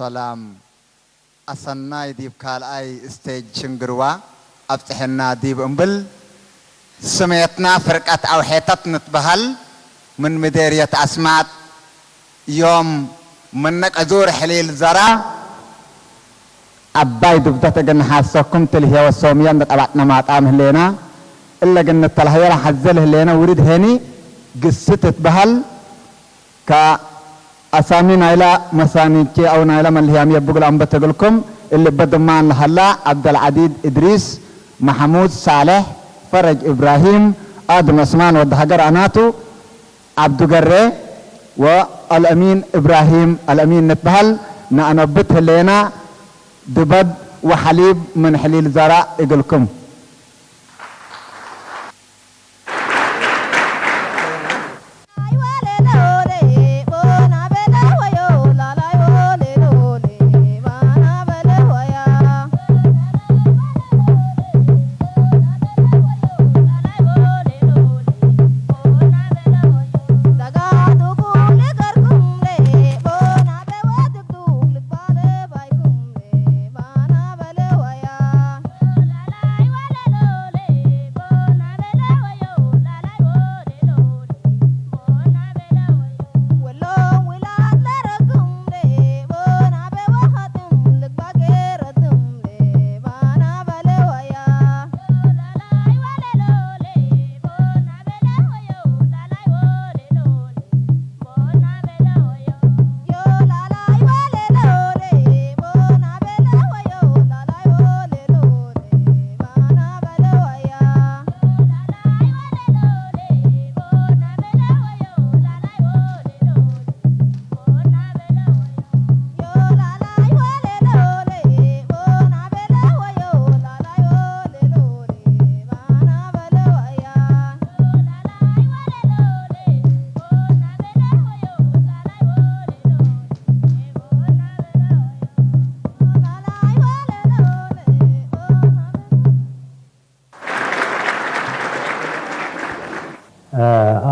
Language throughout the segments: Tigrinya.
ሰላም ኣሰናይ ዲብ ካልኣይ ስቴጅ ሽንግርዋ ኣብጽሐና ዲብ እምብል፣ ስሜትና ፍርቀት ኣውሐተት ንትበሃል ምን ምዴርየት ኣስማጥ ዮም መነቀ ዙር ሕሊል ዘራ ኣባይ ዱብደት እግል ንሓሰኩም ትልህየ ወሶምየ እንደ ቀባጥነ ማጣም ህሌና እለ ግን ንተልሃየላ ሐዘል ህሌነ ውርድ ሄኒ ግስት ትበሃል ከአሳሚ ናይላ መሳኒቼ አው ናይላ መልህያም የብግል አንበተግልኩም እልበ ድማ እንሃላ አብደልዓዲድ እድሪስ፣ ማሕሙድ ሳልሕ፣ ፈረጅ ኢብራሂም፣ አድም ዑስማን ወዲ ሃገር አናቱ፣ አብዱ ገሬ ወአልአሚን ኢብራሂም አልአሚን ንትበሃል ነአነብት ህሌና ድበድ ወሐሊብ ምን ሕሊል ዘራ እግልኩም።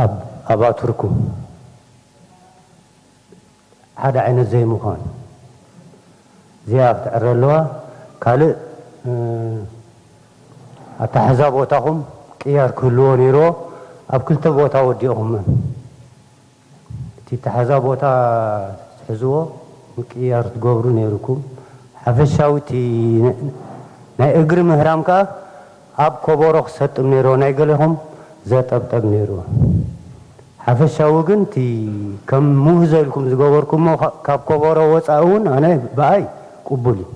ኣብ ኣባቱርኩም ሓደ ዓይነት ዘይምዃን እዚኣ ክትዕረ ኣለዋ። ካልእ ኣታሕዛ ቦታኹም ቅያር ክህልዎ ነይርዎ። ኣብ ክልተ ቦታ ወዲእኹመን። እቲ ተሓዛ ቦታ ትሕዝዎ ምቅይያር ትገብሩ ነይርኩም። ሓፈሻዊ እቲ ናይ እግሪ ምህራም ከኣ ኣብ ኮቦሮ ክሰጥም ነይርዎ፣ ናይ ገሌኹም ዘጠብጠብ ነይርዎ። ሓፈሻዊ ግን እቲ ከም ሙህዘ ኢልኩም ዝገበርኩሞ ካብ ኮቦሮ ወፃኢ እውን ኣነ ብኣይ ቅቡል እዩ።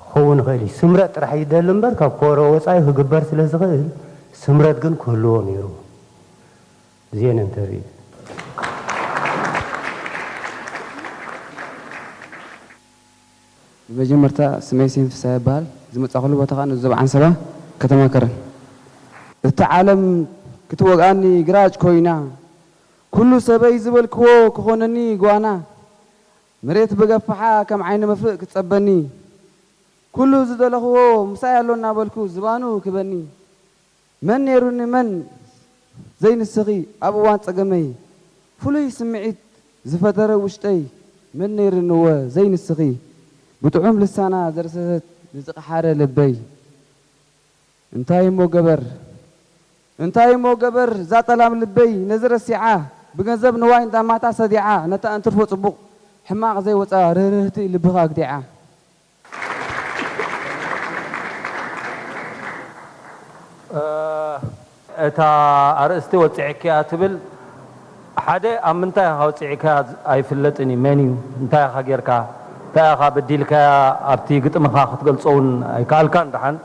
ክኸውን ይኽእል እዩ። ስምረት ጥራሕ ይደሊ እምበር ካብ ኮቦሮ ወፃኢ ክግበር ስለ ዝኽእል ስምረት ግን ክህልዎ ነይርዎ። እዚኤን እንተርኢ። ብመጀመርታ ስመይ ስሂን ፍስሃ ይበሃል። ዝመጻእኩሉ ቦታ ከኣ ንዞባ ዓንሰባ ከተማ ከረን። እታ ዓለም ክትወግኣኒ ግራጭ ኮይና፣ ኩሉ ሰበይ ዝበልክዎ ክኾነኒ ጓና፣ መሬት ብገፋሓ ከም ዓይኒ መፍእ ክትጸበኒ፣ ኩሉ ዝደለኽዎ ምሳይ ኣሎ እናበልኩ ዝባኑ ክበኒ፣ መን ነይሩኒ መን ዘይንስኺ ኣብ እዋን ጸገመይ፣ ፍሉይ ስምዒት ዝፈጠረ ውሽጠይ፣ መን ነይሩኒወ ዘይንስኺ ብጥዑም ልሳና ዘርሰሰት ንዝቐሓረ ልበይ። እንታይ እሞ ገበር እንታይ እሞ ገበር እዛ ጠላም ልበይ ነዚ ረሲዓ ብገንዘብ ንዋይ እንዳማታ ሰዲዓ ነታ እንትርፎ ጽቡቕ ሕማቕ ዘይወጻ ርህርህቲ ልብኻ ኣግዲዓ። እታ ኣርእስቲ ወጺዐኪያ ትብል ሓደ ኣብ ምንታይ ኢኻ ወጺዕካያ ኣይፍለጥን እዩ። መን እዩ? እንታይ ኢኻ ጌርካ? እንታይ ኢኻ በዲልካያ? ኣብቲ ግጥምኻ ክትገልጾ እውን ኣይከኣልካን ደሓን።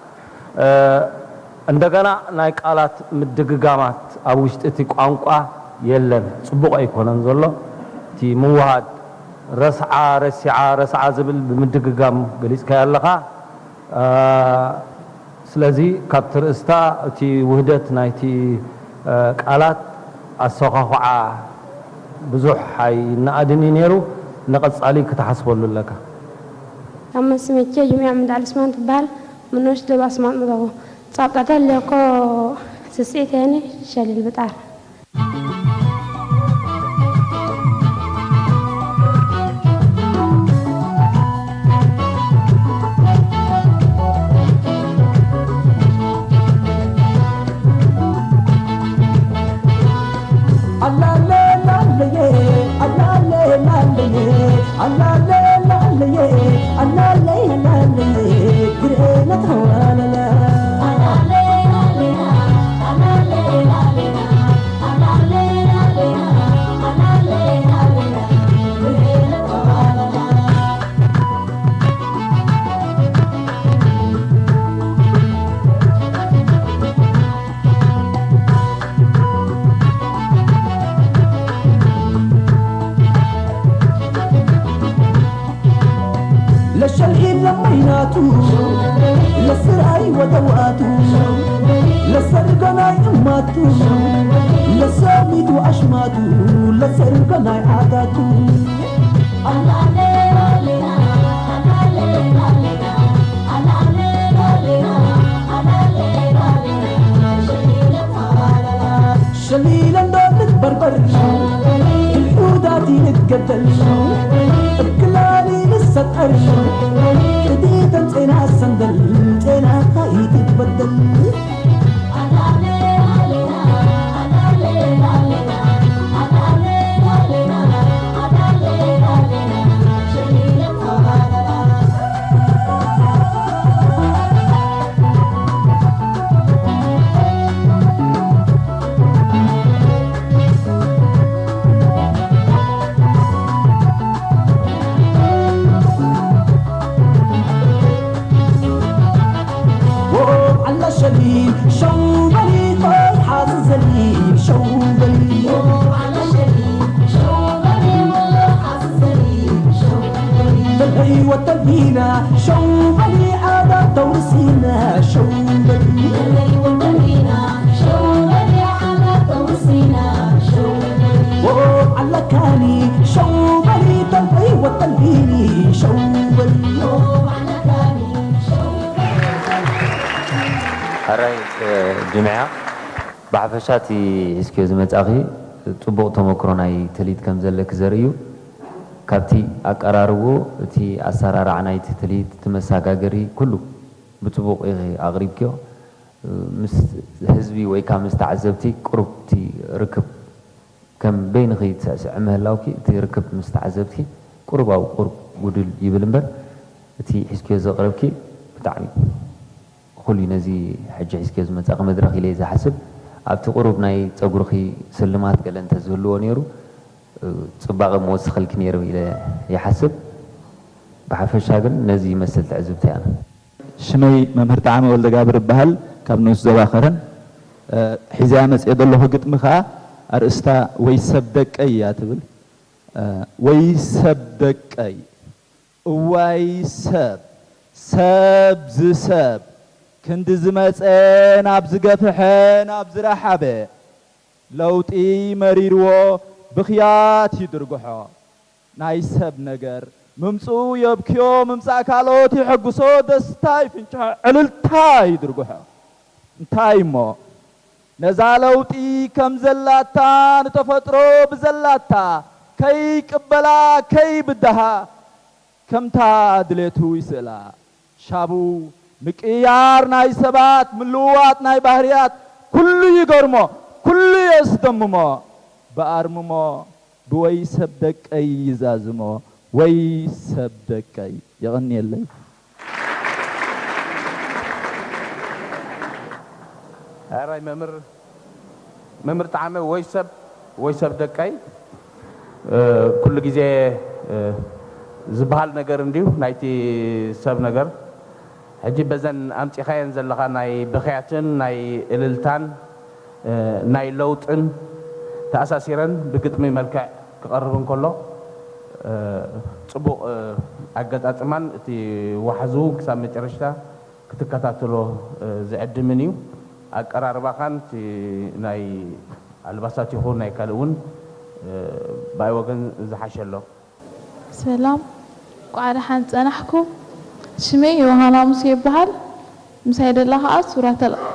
እንደገና ናይ ቃላት ምድግጋማት ኣብ ውሽጢ እቲ ቋንቋ የለን። ጽቡቕ ኣይኮነን ዘሎ እቲ ምውሃድ። ረስዓ ረሲዓ ረስዓ ዝብል ብምድግጋም ገሊጽካዮ ኣለኻ። ስለዚ ካብቲ ርእስታ እቲ ውህደት ናይቲ ቃላት ኣሰዃኹዓ ብዙሕ ኣይነኣድን እዩ ነይሩ። ንቐጻሊ ክትሓስበሉ ኣለካ። ኣመ ስመቼ ጅሚዕ ምንዳል ስማን ትበሃል። ምኖሽ ደባ ስማን ምረኹ ጻብጣታ ለኮ ስስዒት ያኒ ሸሊል ብጣር። ለሸልሂ ለመይናቱ ለስራይ ወደዋቱ ለሰርገናይ እማቱ ለሰሚቱ አሽማቱ ለሰርገናይ ዓዳቱ ሸሊለ እንዶ ልትበርበር ክልሑዳት ይንትገደል እብ ክላሊ ንሰጠር ቅዲተን ጼና ሰንደል ጼናኻ ይትበደል ዓላ ሸሊ ሸው በሊ ቆይ ሓዚ ዘሊ ሸው በሊ ተለይ ወተሊና ሸው በሊ ዓዳ ተውርሲና ሸው በሊ ዓለካኒ ሸው በሊ ተለይ ወተሊኒ ሸው በሊ ሕራይ ጅምዕያ ብሓፈሻ እቲ ሒዝክዮ ዝመጻኺ ጽቡቕ ተመክሮ ናይ ትልሂት ከም ዘለኪ ዘርኢ እዩ። ካብቲ ኣቀራርቦ እቲ ኣሰራርዓ ናይቲ ትልሂት እቲ መሳጋገሪ ኩሉ ብጽቡቕ ኢኺ ኣቕሪብክዮ። ምስ ህዝቢ ወይ ከዓ ምስ ተዓዘብቲ ቅሩብ እቲ ርክብ ከም በይንኺ ትስዕስዒ ምህላውኪ እቲ ርክብ ምስ ተዓዘብቲ ቁሩብ ኣብ ቁሩብ ጉድል ይብል እምበር እቲ ሒዝክዮ ዘቕረብኪ ብጣዕሚ እኹል እዩ። ነዚ ሕጂ ሒዝክዮ ዝመጻኺ መድረኽ ኢለ እየ ዝሓስብ። ኣብቲ ቁሩብ ናይ ጸጉርኺ ስልማት ገለ እንተዝህልዎ ነይሩ ጽባቐ ምወስኸልኪ ነይሩ ኢለ ይሓስብ። ብሓፈሻ ግን ነዚ ይመስል ትዕዝብተይ ኣነ። ሽመይ መምህር ጠዓመ ወልደጋብር እበሃል ካብ ንኡስ ዞባ ኸረን። ሒዘያ መፅየ ዘለኹ ግጥሚ ኸዓ ኣርእስታ ወይ ሰብ ደቀይ እያ ትብል። ወይ ሰብ ደቀይ፣ እዋይ ሰብ፣ ሰብ ዝሰብ፣ ክንዲ ዝመፀ ናብ ዝገፍሐ ናብ ዝረሓበ፣ ለውጢ መሪርዎ ብኽያት ይድርግሖ። ናይ ሰብ ነገር ምምፅኡ የብክዮ፣ ምምፃእ ካልኦት የሐጉሶ፣ ደስታ ይፍንጭሖ፣ ዕልልታ ይድርግሖ። እንታይ እሞ ነዛ ለውጢ ከም ዘላታ ንተፈጥሮ ብዘላታ ከይቅበላ ከይብድሃ ከምታ ድሌቱ ይስእላ። ሻቡ ምቅይያር ናይ ሰባት ምልውዋጥ ናይ ባህርያት ኩሉ ይገርሞ ኩሉ የስደምሞ ብኣርምሞ ብወይ ሰብ ደቀይ ይዛዝሞ ወይ ሰብ ደቀይ የቐንየለይ። ኣራይ መምህር መምህር ጠዓመ ወይ ሰብ ወይ ሰብ ደቀይ ኩሉ ግዜ ዝበሃል ነገር እንድዩ ናይቲ ሰብ ነገር ሕጂ በዘን ኣምፂኻየን ዘለኻ ናይ ብኽያትን ናይ እልልታን ናይ ለውጥን ተኣሳሲረን ብግጥሚ መልክዕ ክቐርብ እንከሎ ፅቡቕ ኣገጣጥማን እቲ ዋሕዚ እውን ክሳብ መጨረሽታ ክትከታተሎ ዝዕድምን እዩ። ኣቀራርባኻን እቲ ናይ ኣልባሳት ይኹን ናይ ካልእ እውን ብኣይ ወገን ዝሓሸ ኣሎ። ሰላም፣ እንቋዕ ደሓን ጸናሕኩም። ሽመይ ዮሃና ሙሴ ይበሃል። ምሳይ ደላ ኸኣ ሱራ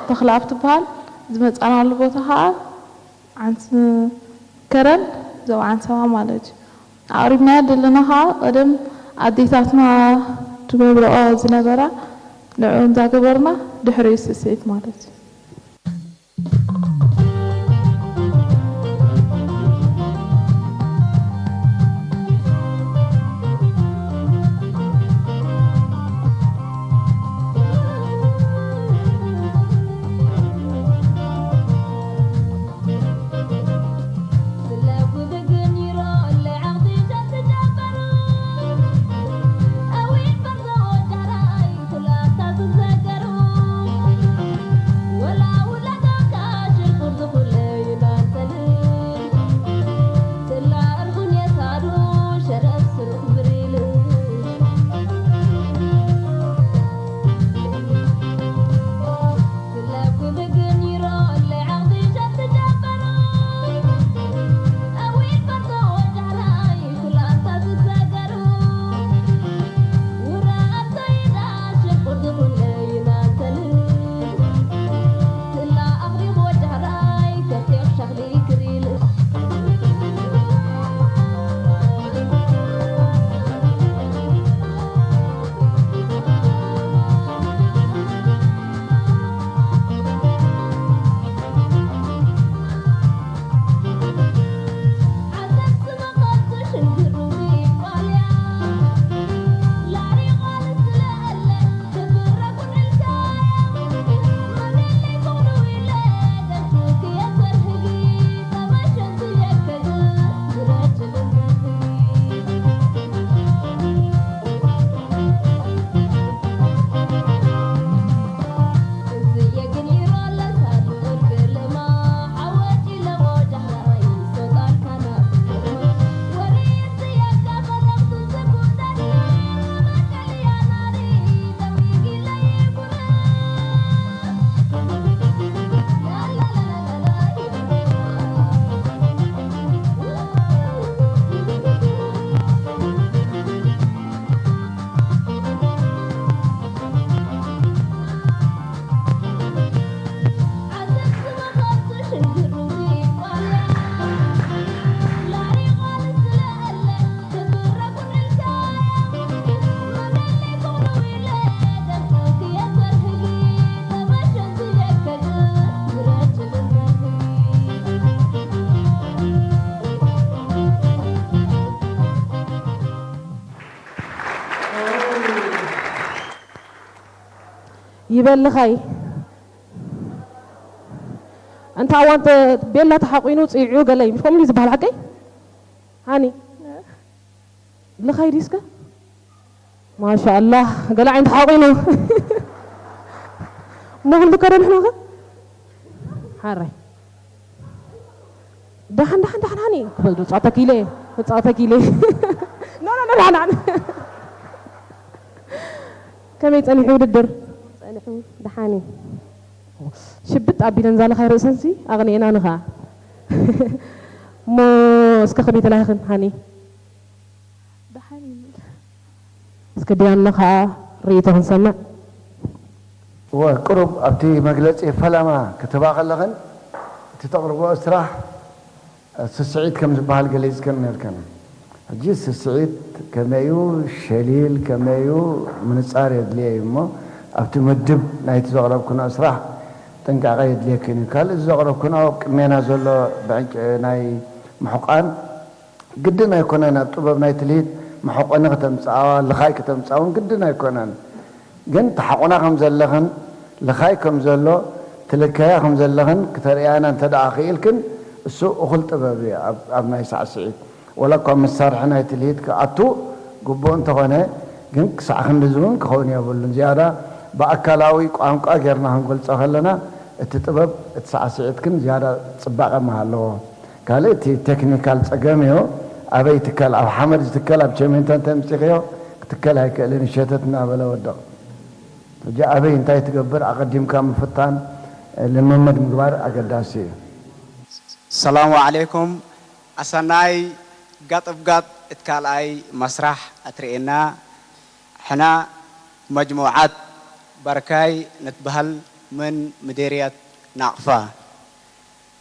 ተኽለኣብ ትበሃል። ዝመጻናሉ ቦታ ኸኣ ዓንስ ከረን ዞባ ዓንሰባ ማለት እዩ። ኣቕሪብናዮ ዘለና ኸዓ ቀደም ኣዴታትና ዝገብርኦ ዝነበራ ንዕኡ እንዳገበርና ድሕሪኡ ስስዒት ማለት እዩ። ይበልኻይ። እንተ ኣዋን ተ-፣ ቤላ ተሓቂኑ ጽይዑ ገለ እዩ። ከምኡ እዩ ዝበሃል ሓቀይ? ሃኒ። ልኻይ ድዩ እስከ? ማሻኣላህ፣ ገለ ዓይኒ ተሓቂኑ። እሞ ክንልከ ዶ ንሕና ከ? ሓራይ። ደሓን፣ ደሓን፣ ደሓን፣ ሃኒ። ክበል፣ ጻተኪ ኢለ፣ ጻተኪ ኢለ። ኖ፣ ኖ፣ ኖ፣ ደሓን፣ ደሓን። ከመይ ጸኒሑ ውድድር? ጸኒሑ፣ ደሓን እዩ። ሽብጥ ኣቢለን እዛ ልኻይ ርእሰንሲ ኣቕኒኤናኒ ኸኣ። እሞ እስከ ከመይ ተላሂኽን፣ ሃኒ? ደሓን እዩ። እስከ ዲያና ኸኣ ርእይቶ ክንሰምዕ። እወ፣ ቁሩብ ኣብቲ መግለጺ ፈለማ ክትህባ ከለኽን፣ እቲ ተቕርብኦ ስራሕ ስስዒት ከም ዝበሃል ገሊጽክን ነርክን። ሕጂ ስስዒት ከመይ እዩ፣ ሸሊል ከመይ እዩ፣ ምንጻር የድልዮ እዩ እሞ፣ ኣብቲ ምድብ ናይቲ ዘቕረብክንኦ ስራሕ ጥንቃቐ የድልየክን እዩ። ካልእ እዚ ዘቕረብክንኦ ቅድሜና ዘሎ ብዕንጭ-፣ ናይ ምሕቋን ግድን ኣይኮነን። ኣብ ጥበብ ናይ ትልሂት መሕቆኒ ከተምጽኣዋ፣ ልኻይ ከተምጽኣ እውን ግድን ኣይኮነን። ግን ተሓቑና ከም ዘለኽን ልኻይ ከም ዘሎ ትልከያ ከም ዘለኽን ክተርእያና እንተ ደኣ ክኢልክን፣ እሱ እኹል ጥበብ እዩ። ኣብ፣ ኣብ ናይ ሳዕስዒት፣ ወላ እኳ መሳርሒ ናይ ትልሂት ክኣቱ ግቡእ እንተኾነ፣ ግን ክሳዕ ክንድዚ እውን ክኸውን የብሉን። ዝያዳ ብኣካላዊ ቋንቋ ጌርና ክንገልጾ ከለና፣ እቲ ጥበብ፣ እቲ ሳዕስዒት ግን ዝያዳ ጽባቐ ምሃለዎ። ካልእ እቲ ቴክኒካል ጸገም እዮ። ኣበይ ይትከል? ኣብ ሓመድ ዝትከል፣ ኣብ ቸሜንቶ እንተምጺኽዮ፣ ክትከል ኣይክእልን፣ ሸተት እናበለ ወድቕ። ሕጂ ኣበይ እንታይ ትገብር ኣቐዲምካ ምፍታን፣ ልምምድ ምግባር ኣገዳሲ እዩ። ሰላሙ ዓለይኩም። ኣሰናይ ጋጥብጋጥ እቲ ካልኣይ መስራሕ ኣትርእየና። ሕና መጅሙዓት በርካይ ንትበሃል ምን ምዴርያት ናቕፋ።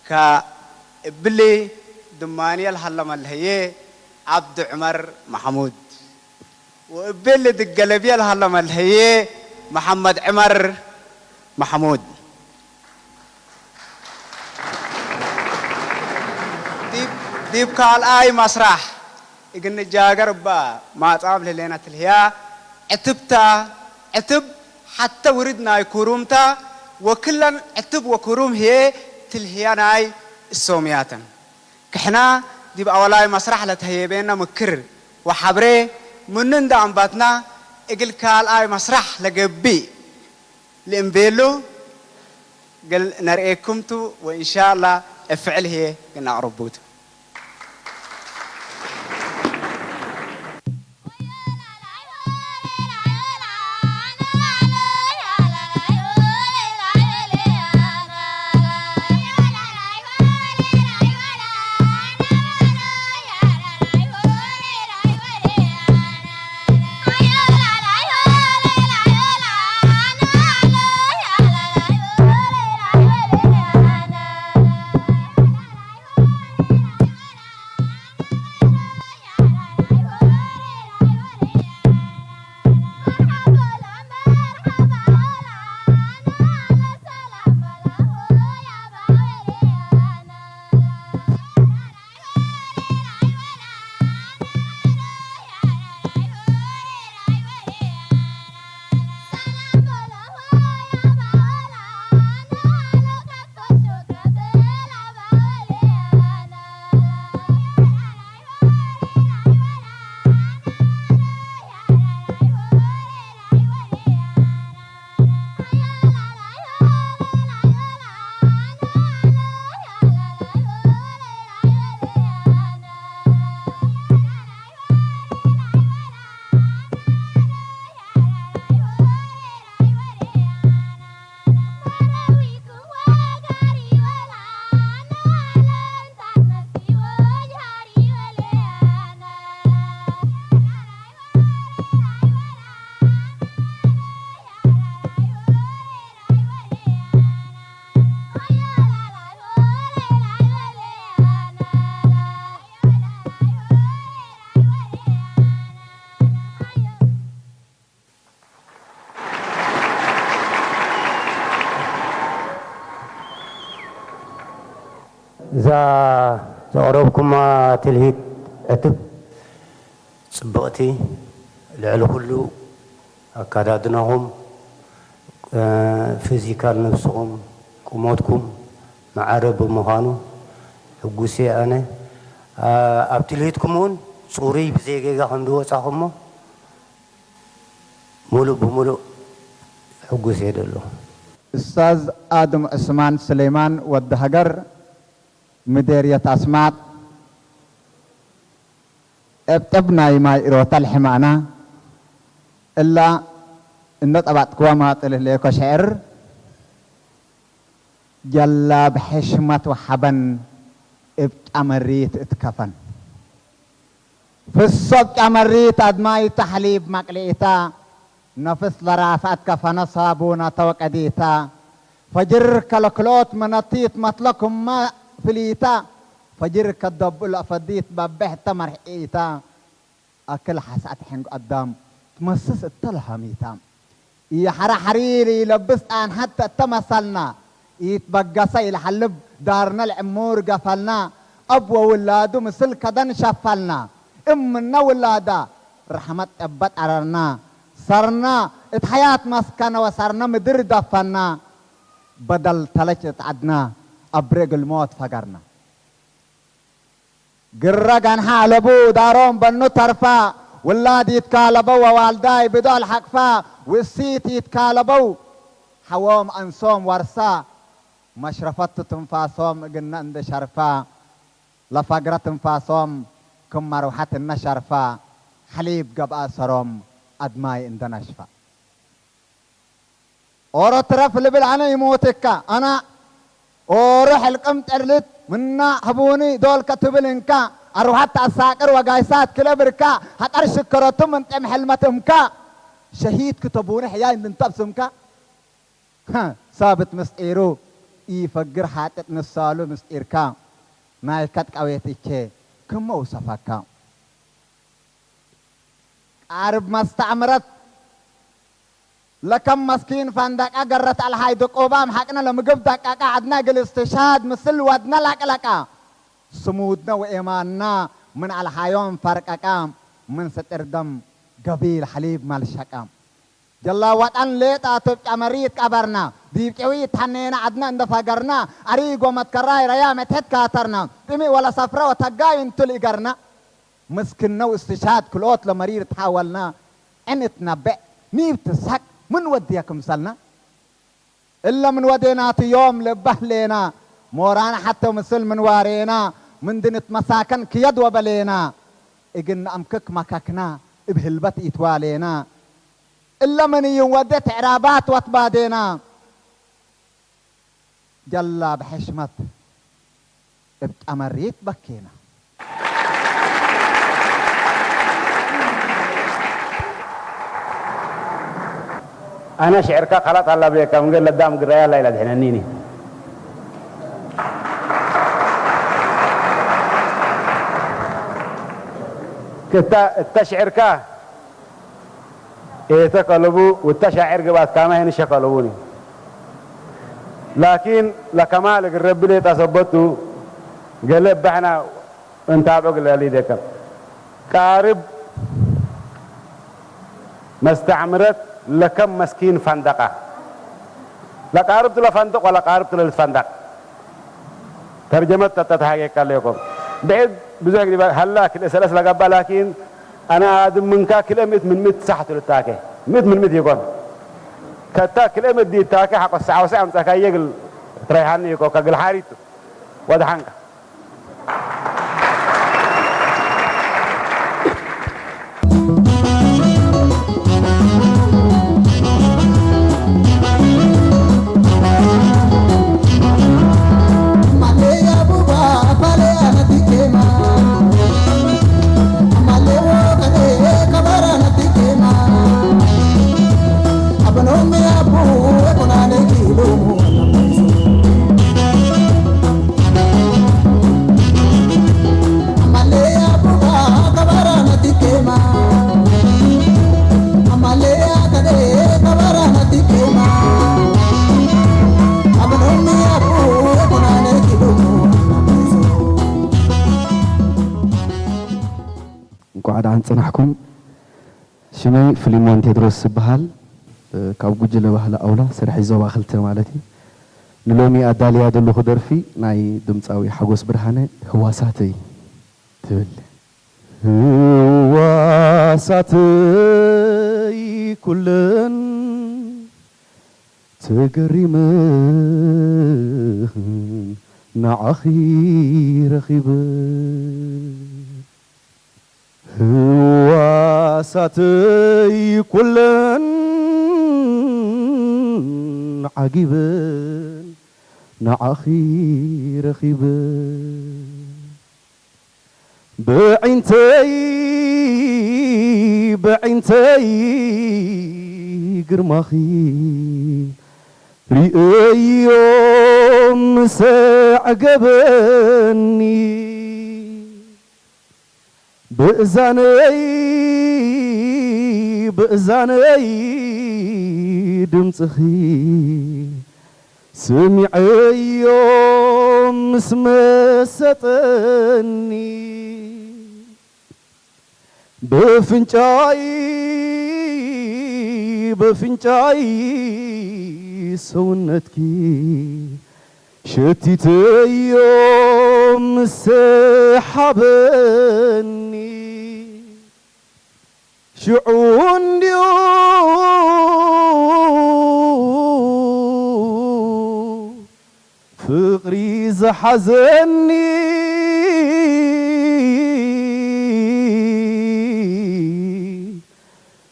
ከእብሊ ድማንየ ለሀለመ ለህዬ ዓብዲ ዑመር ማሕሙድ። ወእቤል ድገለብየ ለሀለመ ለህዬ መሐመድ ዑመር ማሕሙድ። ዲብ፣ ዲብ ካልኣይ መስራሕ እግል ንጃገር እባ ማጻብ ለህሌና ትልህያ ዕትብታ፣ ዕትብ ሐተ ውርድ ናይ ኩሩምታ ወክለን ዕትብ ወኩሩም ህዬ ትልህያ ናይ እሶምያተን። ክሕና ዲብ ኣወላይ መስራሕ ለተህየቤነ ምክር ወሐብሬ ምኑ እንዳ ኣንባትና እግል ካልኣይ መስራሕ ለገብእ ልእምቤሉ እግል ነርኤኩም ቱ ወእንሻላ እፍዕል ህዬ ግና ኣቅርቡቱ። እዛ ዘቕረብኩማ ትልሂት ዕትብ ጽብቕቲ፣ ልዕሊ ኩሉ ኣከዳድናኹም፣ ፊዚካል ነብስኹም ቁመትኩም ማዕረ ብምዃኑ ሕጉስ እየ ኣነ። ኣብ ትልሂትኩም እውን ጽሩይ ብዘይጌጋ ከም ዝወጻኹሞ ሙሉእ ብሙሉእ ሕጉስ እየ ዘለኹ። እስታዝ ኣድም ዑስማን ስሌማን ወዲ ሃገር ምዴርየት ኣስማጥ፣ ጠብጠብ ናይ ማይ እሮታ ልሕማና እላ እንደ ጠባጥክዋ ማጥልህ ሌኮ ሽዕር ጀላ ብሕሽመት ወሓበን እብ ጫመሪት እትከፈን። ፍሶ ብ ጫመሪት ኣድማይ ተሕሊብ ማቅሊኢታ፣ ነፍስ ለራፍኣት ከፈነ ሳቡና ተወቀዲታ፣ ፈጅር ከለክሎት መነቲት መትለኩማ ፍሊታ፣ ፈጅር ከደብኡ ለፈዲት በብሕ ተመርሒኢታ፣ ኣክል ሓስኣት ሕንግ ኣዳም ትመስስ እተለሃሚታ። ኢሓራ ሓሪር ኢለብስ ጣን ሐተ እተመሰልና፣ ኢትበገሰ ኢልሐልብ ዳርነ ልዕሙር ገፈልና፣ እብ ወውላዱ ምስል ከደን ሸፈልና፣ እምነ ውላዳ ረሕመት ጠበ ጠረርና፣ ሰርና እት ሐያት መስከነ ወሰርነ ምድር ደፈና፣ በደል ተለች እት ዐድና፣ እብ ሬግል ሞት ፈገርና። ግረ ገንሐ አለቡ ዳሮም በኑ ተርፋ፣ ውላድ ይትካለበው ወዋልዳይ ብዶል ሐቅፋ፣ ውእሲት ይትካለበው ሐዎም አንሶም ወርሳ፣ መሽረፈቱ ትንፋሶም እግነ እንደ ሸርፋ፣ ለፈግረ ትንፋሶም ክም መርውሐት እነ ሸርፋ፣ ሐሊብ ገብአ ሰሮም አድማይ እንደ ነሽፋ። ኦሮ ትረፍ ልብል አነ ይሞትካ አና ኦሮ ሕልቅም ጠርልት ምና ህቡኒ ዶልከ ትብል እንካ አርውሐት አሳቅር ወጋይሳት ክለ ብርካ ሀጠር ሽከረቱ ምን ጤም ሕልመት እምካ ሸሂድ ክተቡኒ ሕያይ እንድንተብ ስምካ ሳብት ምስጢሩ ኢፈግር ሓጥጥ ንሳሉ ምስጢርካ ናይ ከት ቀዌት እቼ ክመ ውሰፈካ። ቃርብ መስተዕምረት ለከም መስኪን ፈንደቃ ገረት አልሃይ ድቁባም ሐቅነ ለምግብ ደቀቃ ዐድነ እግል እስትሽሃድ ምስል ወድነ ለቅለቃ ስሙድነ ወኤማንና ምን አልሃዮም ፈርቀቃ ምን ስጥር ደም ገቢል ሐሊብ መልሸቃ ጀላ ወጠን ሌጣ ትብጫ መሪት ቀበርና ዲብ ጭዊት ሐኔና ዐድነ እንደ ፈገርና አሪግ ወመትከራይ ረያ መትሕት ካተርና ጥሚእ ወለሰፍረ ወተጋይ እንቱ ልእገርና። ምስክነው እስትሽሃድ ክልኦት ለመሪር ተሓወልና ዕን እትነብዕ ኒብ ትስሐቅ ምን ወድየ ክምሰልና እለ ምን ወዴናቱ ዮም ልባህ ሌና ሞራና ሐተ ምስል ምን ዋሬና ምንዲ ንትመሳከን ክየድ ወበሌና እግል ነአምክክ መከክና እብ ህልበት ኢትዋሌና እለ ምን ይንወዴ ትዕራባት ወትባዴና ጀላ ብሐሽመት እብ ጠመሪት በኬና። አነ ሽዕርካ ከላጥ አላ ብሌካ ምንገር ለዳም ግራያ ላይ ለድሕነኒኒ። ክታ እታ ሽዕርካ ኤተ ከለቡ ውታ ሻዕር ግባት ካማ ሄን ሸከለቡኒ ላኪን ለከማል እግል ረቢ ሌጣ ሰበቱ ገለ እባሕና እንታብዖ ግለሊ ደከም ቃርብ መስተዕምረት ለከም መስኪን ፈንደቃ ለቃርብቱ ለፈንደቅ ወለቃርብቱ ለልትፈንደቅ ተርጀመት ተተትሃጌካ ኣለኩም ብዕድ ብዙሕ ግዜ ሀላ ክልእ ሰለስ ለገባ ላኪን ኣነ ኣድም ምንካ ክልኤ ምእት ምን ምእት ሳሕቱ ልታኬ ምእት ምን ምእት ይኮን ከታ ክልኤ ምእት ዲታኬ ሓቆ ሳዕወሰ ኣምጻካየ ግል ትረይሃኒ ይኮ ከግል ሓሪቱ ወድሓንካ እንኳዕ ደሓን ጸናሕኩም። ሽመይ ፍሊሞን ቴድሮስ ይበሃል። ካብ ጉጅለ ባህሊ ኣውላ ስራሕ ዞባ ክልተ ማለት እዩ። ንሎሚ ኣዳልያ ዘለኹ ደርፊ ናይ ድምፃዊ ሓጎስ ብርሃነ ህዋሳተይ ትብል። ህዋሳተይ ኩለን ተገሪመ ንዓኺ ረኺበ። ህዋሳተይ ኩለን ዓጊበን ንዓኺ ረኺበ። ብዒንተይ ብዒንተይ ግርማኺ ርእዮ ምስ ኣዕገበኒ። ብእዛነይ ብእዛነይ ድምፅኺ ስሚዐዮ ምስ መሰጠኒ። በፍንጫይ በፍንጫይ ሰውነትኪ ሸቲተዮ ምስ ሓበኒ። ሽዑ እንድዩ ፍቕሪ ዝሓዘኒ።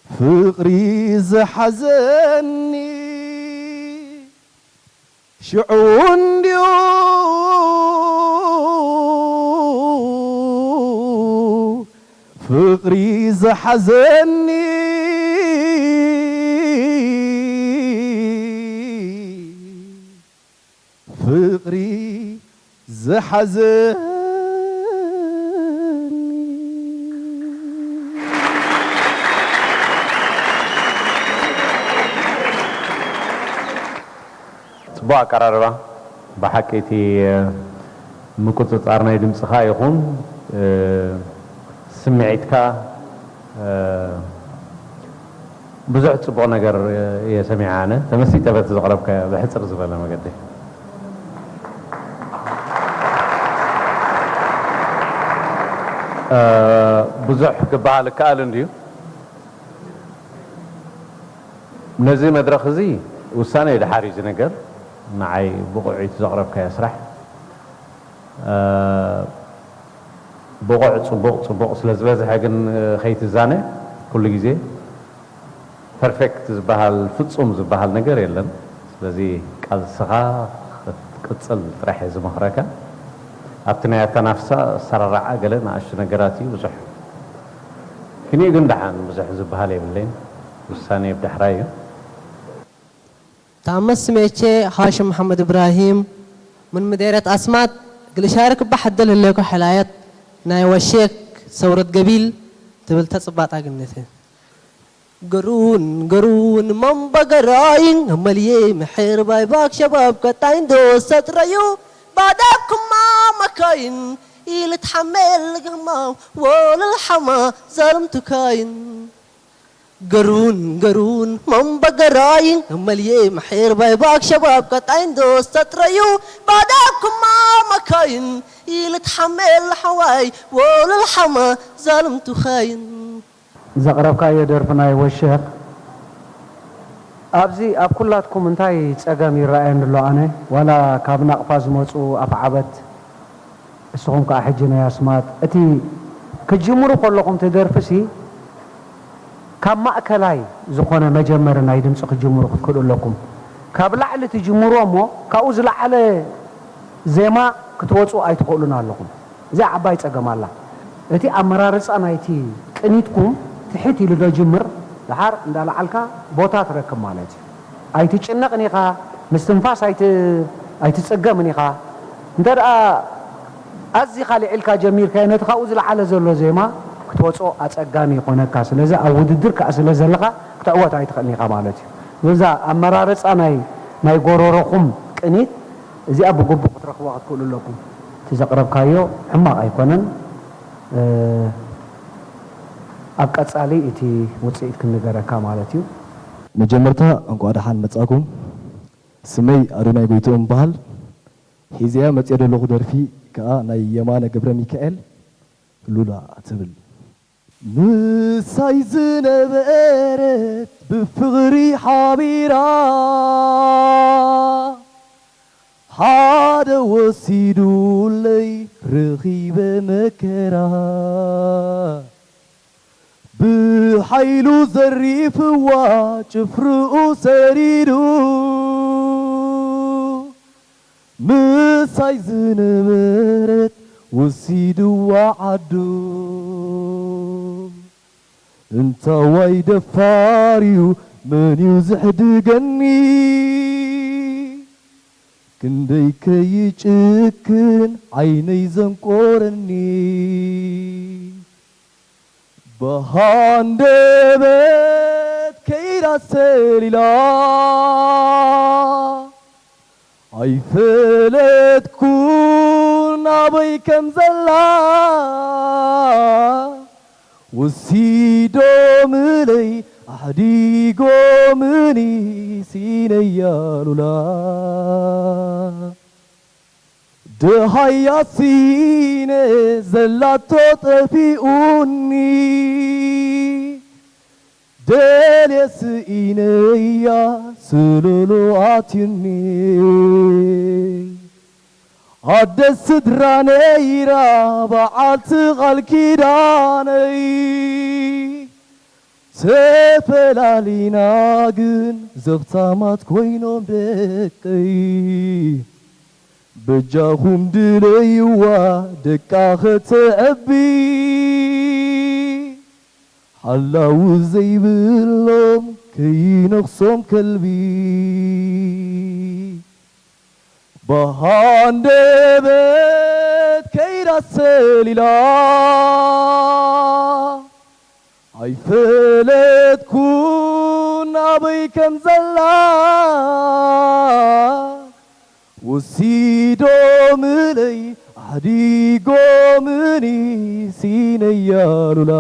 ፍቕሪ ዝሓዘኒ። ሽዑ እንድዩ ፍቕሪ ዝሓዘኒ። ፍቕሪ ዝሓዘኒ። ጽቡቕ ኣቀራርባ። ብሓቂ እቲ ምቁጽጻር ናይ ድምጽኻ ይኹን ስምዒትካ ብዙሕ ጽቡቕ ነገር እየ ሰሚዐ። ኣነ ተመሲጠ በቲ ዘቕረብካዮ ብሕጽር ዝበለ መገዲ። ብዙሕ ክበሃል ይከኣል እንድዩ። ነዚ መድረኽ እዚ ውሳነ እዩ ደሓር እዩ ዝነገር። ንዓይ ብቑዕ እዩ እቲ ዘቕረብካዮ ስራሕ። ብቑዕ ጽቡቕ ጽቡቕ ስለ ዝበዝሐ ግን ከይትዛነ ኩሉ ግዜ ፐርፌክት ዝበሃል ፍጹም ዝበሃል ነገር የለን። ስለዚ ቃልስኻ ክትቅጽል ጥራሕ እየ ዝመኽረካ። ኣብቲ ናይ ኣተናፍሳ ኣሰራርዓ ገለ ንኣሽቱ ነገራት እዩ ብዙሕ ክንዩ ግን ደሓን ብዙሕ ዝበሃል የብለይን። ውሳኔ ብዳሕራይ እዩ። ታመስ ስሜቼ ሃሽም መሐመድ እብራሂም ምን ምዴረት ኣስማጥ ግልሻርክ ባሕደል ህሌኮ ሕላየት ናይ ወሼክ ሰውረት ገቢል ትብል ተጽባጣ ግንት ገሩን ገሩን መንበገራይን መልዬ ምሕር ባይባክ ሸባብ ቀጣይን ዶሰጥረዩ ባዳብኩማ መካይን ኢልትሓመል ግህማው ወልልሓማ ዛልምቱካይን ገሩን ገሩን መንበገራይን መልዬ ምሕር ባይባክ ሸባብ ቀጣይን ዶሰጥረዩ ባዳብኩማ መካይን ኢልትሓመል ሓዋይ ወልልሓማ ዛልምቱካይን ዘቕረብካዮ ደርፊ ናይ ወሸኽ ኣብዚ ኣብ ኩላትኩም እንታይ ጸገም ይረኣየኒ ኣሎ? ኣነ ዋላ ካብ ናቕፋ ዝመጹ ኣፍዓበት እስኹም ከኣ ሕጂ ናይ ኣስማጥ እቲ ክትጅምሩ ከለኹም እቲ ደርፊሲ ካብ ማእከላይ ዝኾነ መጀመሪ ናይ ድምጺ ክትጅምሩ ክትክእሉ ኣለኩም። ካብ ላዕሊ ትጅምርዎ እሞ ካብኡ ዝለዓለ ዜማ ክትወጹ ኣይትኽእሉን ኣለኹም። እዚኣ ዓባይ ጸገም ኣላ። እቲ ኣመራርጻ ናይቲ ቅኒትኩም ትሕት ኢሉ ዶ ጅምር፣ ደሓር እንዳለዓልካ ቦታ ትረክብ ማለት እዩ። ኣይትጭነቕን ኢኻ፣ ምስትንፋስ ኣይት-፣ ኣይትጸገምን ኢኻ። እንተ ደኣ ኣዚኻ ልዒልካ ጀሚርካዮ፣ ነቲ ካብኡ ዝለዓለ ዘሎ ዜማ ክትወጾ ኣጸጋሚ ይኾነካ። ስለዚ ኣብ ውድድር ከኣ ስለ ዘለኻ፣ ክትዕወት ኣይትኽእልን ኢኻ ማለት እዩ። ስለዚ ኣመራርጻ ናይ፣ ናይ ጎረሮኹም ቅኒት እዚኣ ብግቡእ ክትረኽብዋ ክትክእሉ ኣለኩም። እቲ ዘቕረብካዮ ሕማቕ ኣይኮነን። ኣብ ቀጻሊ እቲ ውጽኢት ክንገረካ ማለት እዩ። መጀመርታ እንቋዕ ደሓን መጻኩም። ስመይ ኣዶናይ ጎይትኦም እበሃል። ሒዘያ መጽየ ዘለኹ ደርፊ ከኣ ናይ የማነ ገብረሚካኤል ሉላ ትብል። ምሳይ ዝነበረት ብፍቕሪ ሓቢራ፣ ሓደ ወሲዱለይ ረኺበ መከራ። ብሓይሉ ዘሪፍዋ ጭፍርኡ ሰዲዱ፣ ምሳይ ዝነበረት ወሲድዋ ዓዱ። እንታዋይ ደፋር እዩ፣ መን እዩ ዝሕድገኒ? ክንደይ ከይጭክን ዓይነይ ዘንቆረኒ። ብሃንደበት ከይዳ ሰሊላ፣ ኣይፈለጥኩን ኣበይ ከም ዘላ። ወሲዶምለይ ኣሕዲጎምኒ ሲነያ ሉላ። ደሃያ ሲነ ዘላቶ ጠፊኡኒ፣ ደልየ ስኢነያ ስሉሉ ኣትዩኒ። ኣደ ስድራ ነይራ በዓልቲ ቃል ኪዳነይ፣ ተፈላሊና ግን ዘኽታማት ኮይኖም ደቀይ። በጃኹም ድለይዋ ደቃ ኸተዕቢ፣ ሓላው ዘይብሎም ከይነኽሶም ከልቢ። ብሃንደበት ከይዳ ሰሊላ፣ ኣይፈለጥኩን ኣበይ ከም ዘላ። ወሲዶምለይ ኣሕዲጎምኒ ሲነያ ሉላ።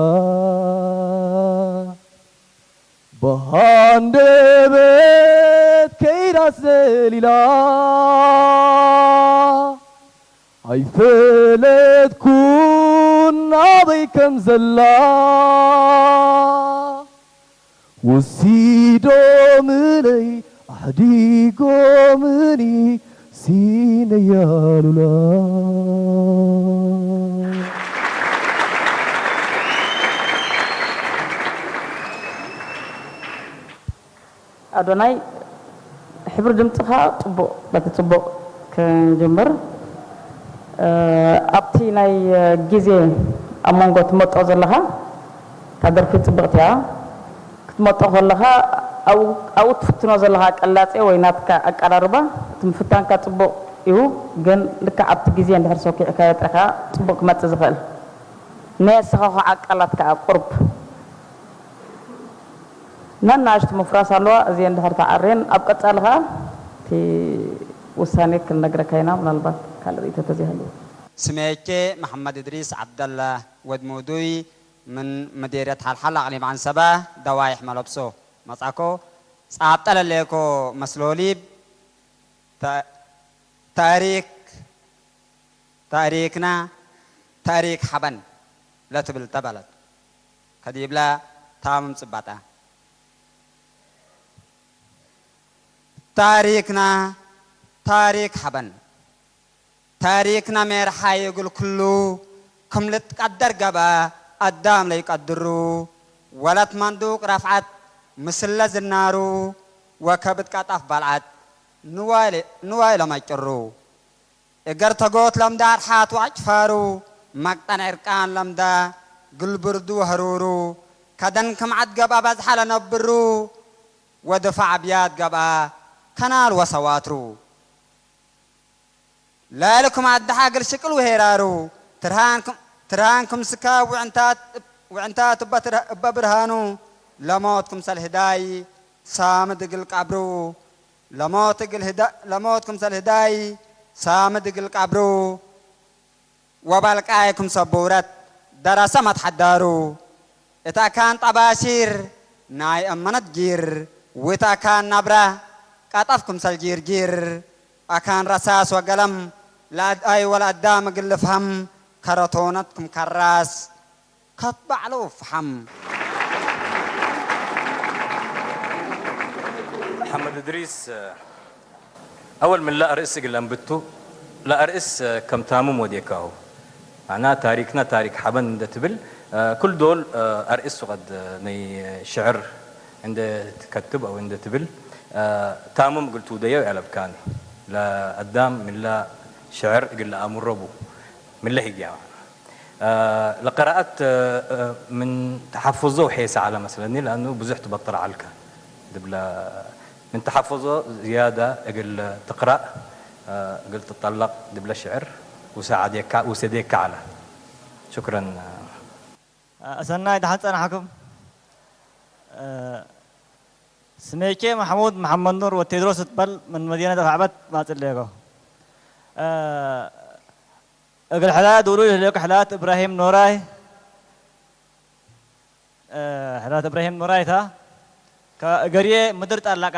ብሃንደበት ከይዳ ሰሊላ፣ ኣይፈለጥኩን ኣበይ ከም ዘላ። ወሲዶምለይ ኣሕዲጎምኒ ሲነያ ሉላ። ኣዶናይ፣ ሕብሪ ድምፅኻ ፅቡቕ፣ በቲ ፅቡቕ ክንጅምር። እ፣ ኣብቲ ናይ ግዜ ኣብ መንጎ ትመጦ ዘለኻ፣ እታ ደርፊ ፅብቕቲ እያ። ክትመጦ ከለኻ ኣብኡ፣ ኣብኡ ትፍትኖ ዘለኻ ቅላጼ ወይ ናትካ ኣቀራርባ፣ እቲ ምፍታንካ ጽቡቕ እዩ፣ ግን ልክዕ ኣብቲ ግዜ እንድሕር ሰኪዕካዮ ጥራይ ከኣ ጽቡቕ ክመጽእ ዝኽእል። ናይ ኣሰኻኽዓ ቃላት ከኣ ቁሩብ ነናእሽቱ ምፍራስ ኣለዋ። እዚኤን እንድሕር ተዓርየን፣ ኣብ ቀጻሊ ከኣ እቲ ውሳኔ ክንነግረካ ኢና፣ ምናልባት ካልእ ርእይቶ ተዘይሃልዩ። ስሜቼ መሓመድ እድሪስ ዓብደላ ወድ ሙዱይ ምን መዴርየት ሓልሓል ኣቕሊም ዓንሰባ ደዋይሕ መለብሶ መጻኮ ጻብጠ ለሌኮ መስሎሊብ ተ-፣ ታሪክ፣ ታሪክና ታሪክ ሓበን ለትብል ተበለት ከዲብላ ታምም ጽባጣ ታሪክና ታሪክ ሓበን ታሪክና ሜርሓይ እግል ክሉ ክም ልትቀደር ገብአ አዳም ለይቀድሩ ወለት መንዱቅ ረፍዐት ምስለ ዝናሩ ወከብድ ቀጠፍ በልዐት ንዋይ ለ-፣ ንዋይ ለመጭሩ። እገር ተጎት ለምዳ አርሓት ወአጭፋሩ መቅጠን ዕርቃን ለምዳ ግል ብርዱ ወህሩሩ ከደን ክም ዐድ ገብአ በዝሐ ለነብሩ ወድፋዕ ብያድ ገብአ ከናል ወሰዋትሩ። ለልኩም አደሓ እግል ሽቅል ወሄራሩ ትርሃን ክም፣ ትርሃን ክም ስካ ውዕንታት፣ ውዕንታት እበ ትር-፣ እበ ብርሃኑ ለሞት ክምሰል ህዳይ ሳምድ እግል ቀብሩ ለሞት እግል ህዳ-፣ ለሞት ክምሰል ህዳይ ሳምድ እግል ቀብሩ ወባልቃይ ክም ሰቡረት ደረሰ መትሐዳሩ እት አካን ጠባሺር ናይ እመነት ጊር ውት ኣካን ናብራ ቃጣፍ ክምሰል ጂርጂር ኣካን ረሳስ ወገለም ለኣድኣይ ወለኣዳም እግል ልፍሀም ከረቶነት ክም ከራስ ከትባዕለው ፍሓም። መሓመድ እድሪስ፣ ኣወል ምን ለኣርእስ እግል ኣንብቱ፣ ለኣርእስ ከም ታምም ወዴካሁ። ማዕና ታሪክና ታሪክ ሓበን እንደ ትብል፣ ኩል ዶል ኣርእስ ወቀድ ነይ ሽዕር እንደ ትከትብ ኣው እንደ ትብል፣ ታምም እግል ትውደዮ ያለብካኒ። ለአዳም ምን ለሽዕር እግል ለኣምሮ ቡ። ምን ለህግያ ለቀራአት ምን ተሓፍዞ ውሔሰ ዐለ መስለኒ፣ ለአኑ ብዙሕ ትበጥር ዐልከ ድብለ ምን ተሓፍዞ ዝያደ እግል ትቅራእ እግል ትጠለቅ ድብለ ሽዕር ውሰዴካ ዐለ። ሹክረን። ሰናይ ደሓን ጸናሕኩም። ስሜቼ ማሕሙድ መሓመድ ኑር ወቴድሮስ እትበል ምን መዲነት ኣፍዓበት ማጽእ ሌኮ። እግል ሕላያት ውሉድ ህሌኩ ሕላያት እብራሂም ኖራይ፣ ሕላያት እብራሂም ኖራይ እታ፣ ከእገርዬ ምድር ጣላቃ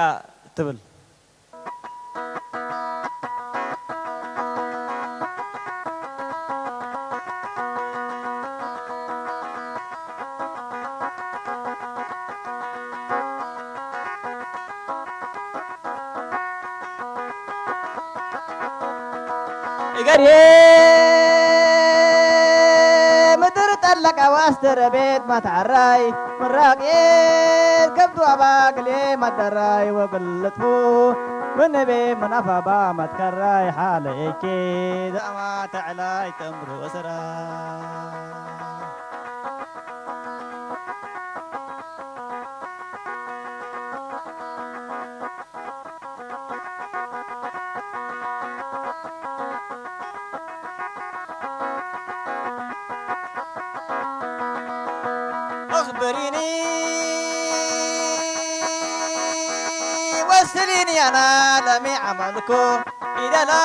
ትብል። እገርዬ ምድር ጠለቀ ዋስተረ ቤት ማትዓራይ ምራቅየት ከብዱ ኣባግሌ ማደራይ ወግልጥፉ ምንቤ ምናፋባ ማትከራይ ሓለ ኤኬ ዛማ ተዕላይ ተምሩ እስራ። أخبريني وسليني أنا لمي عملكو إذا لا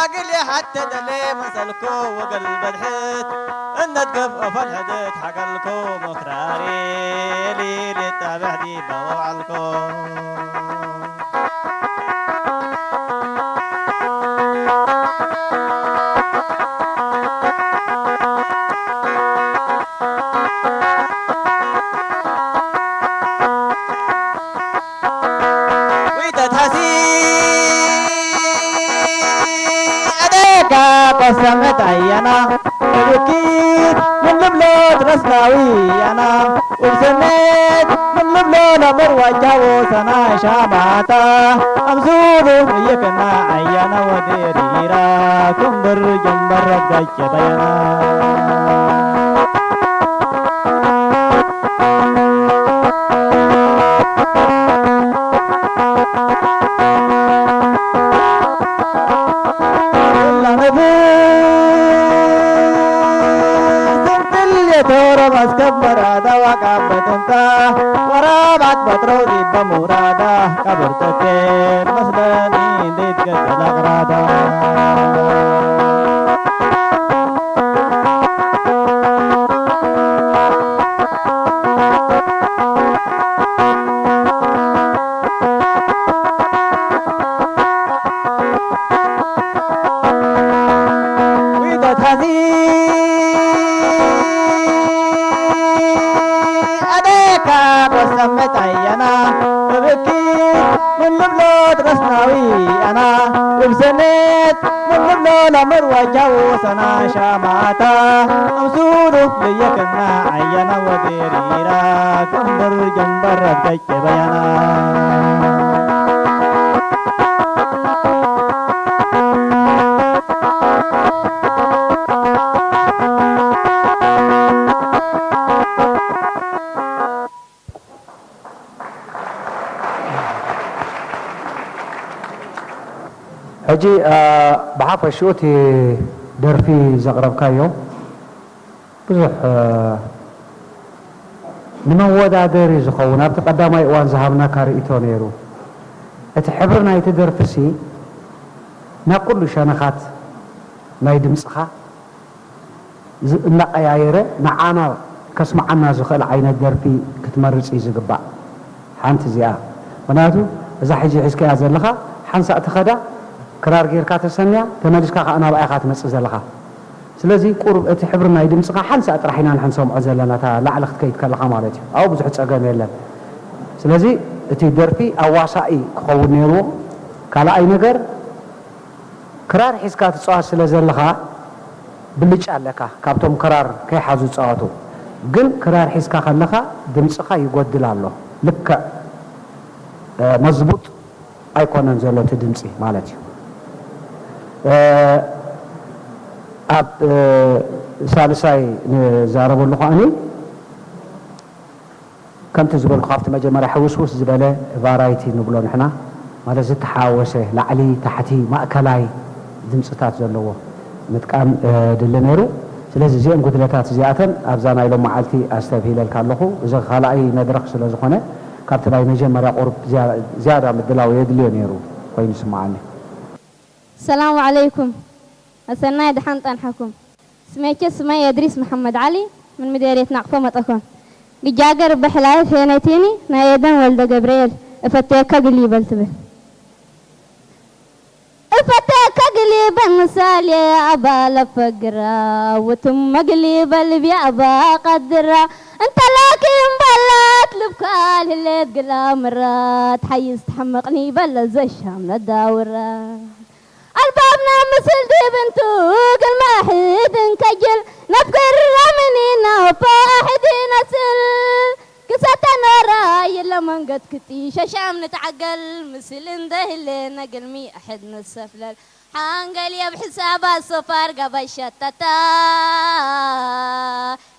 قلي حتى دلي مسلكو وقلب الحيط إن تقف أفل حدث حقلكو مكراري لي للتابع دي بوعلكو. Adega kosamet ayana, bukit menlublo drasnawi yana, ubsenet menlublo namar wajawo sana shamata, amzuru yekna ayana wadirira, kumbur jumbar gacetayana. Toro maskab marada wakam batunta warabat batro di bamurada kabur teker masdani dit kedalagrada. Witot hazi adeka kosamet ayana bebeki menlublo drasnawi ana ubsenet menlublo namar wajawo sana shamata amsuru liyakna ayana wadirira kumbur jumbar abdai kebayana. ሕጂ ብሓፈሽኡ እቲ ደርፊ ዘቕረብካዮ ብዙሕ ንመወዳደሪ ዝኸውን ኣብቲ ቀዳማይ እዋን ዝሃብናካ ርእይቶ ነይሩ። እቲ ሕብሪ ናይቲ ደርፊሲ ናብ ኩሉ ሸነኻት ናይ ድምፅኻ እናቐያየረ ንዓና ከስምዓና ዝኽእል ዓይነት ደርፊ ክትመርፅ እዩ ዝግባእ። ሓንቲ እዚኣ። ምኽንያቱ እዛ ሕጂ ሒዝካያ ዘለኻ ሓንሳእ ትኸዳ፣ ክራር ጌርካ ተሰንያ፣ ተመሊስካ ከኣ ናብኣ ኢኻ ትመጽእ ዘለኻ። ስለዚ ቁሩብ እቲ ሕብሪ ናይ ድምጽኻ ሓንሳእ ጥራሕ ኢና ንሕንሰምዖ ዘለና፣ እታ ላዕሊ ክትከይድ ከለኻ ማለት እዩ። ኣብኡ ብዙሕ ጸገም የለን። ስለዚ እቲ ደርፊ ኣዋሳኢ ክኸውን ነይርዎ። ካልኣይ ነገር፣ ክራር ሒዝካ ትጻወት ስለ ዘለኻ ብልጫ ኣለካ ካብቶም ክራር ከይሓዙ ዝጻወቱ። ግን ክራር ሒዝካ ከለኻ ድምጽኻ ይጎድል ኣሎ። ልክዕ፣ እ፣ መዝቡጥ ኣይኮነን ዘሎ እቲ ድምጺ ማለት እዩ። እ፣ ኣብ፣ እ፣ ሳልሳይ ንዛረበሉ ከኣኒ ከምቲ ዝበልኩ ካብቲ መጀመርያ ሕውስውስ ዝበለ ቫራይቲ ንብሎ ንሕና፣ ማለት ዝተሓዋወሰ ላዕሊ፣ ታሕቲ፣ ማእከላይ ድምጽታት ዘለዎ ምጥቃም፣ እ፣ ድሊ ነይሩ። ስለዚ እዚአን ጉድለታት እዚኣተን ኣብዛ ናይ ሎም መዓልቲ ኣስተብሂለልካ ኣለኹ። እዚ ካልኣይ መድረኽ ስለ ዝኾነ ካብቲ ናይ መጀመርያ ቁሩብ ዝያ-፣ ዝያዳ ምድላው የድልዮ ነይሩ ኮይኑ ይስምዓኒ። ሰላም ዓለይኩም። ኣሰናይ ደሓን ጸንሓኩም። ስሜቸ ስመይ የድሪስ መሓመድ ዓሊ፣ ምን ምዴርየት ናቕፎ መጠኮን። ግጃገር ብሕላየት ሄነቲኒ ናይ ኤደን ወልደ ገብርኤል፣ እፈትየካ ግሊ ይበል ትብል። እፈትየካ ግሊ ይበል ምሳሌ ኣባለ ፈግራ፣ ውትም መግሊ በል ቢያባ ቀድራ፣ እንተላኪ እምባላት ልብካል ህሌት ግላ ምራት፣ ሓይስ ተሐመቕኒ በለ ዘሻም ነዳውራ። ኣልባብና ምስል ዲብንቱ ግልመ ሕድን ከጅል፣ ናብ ገራምኒ ናብ ኣሕድ ነስል፣ ክሰተ ኖራ የለ መንገድ ክጢ ሸሻም ንትዓገል፣ ምስል እንደህለ ነግልሚ ኣሕድ ንሰፍለል፣ ሓንገል የብ ሕሳባ ሶፋር ጋባይ ሸተታ፣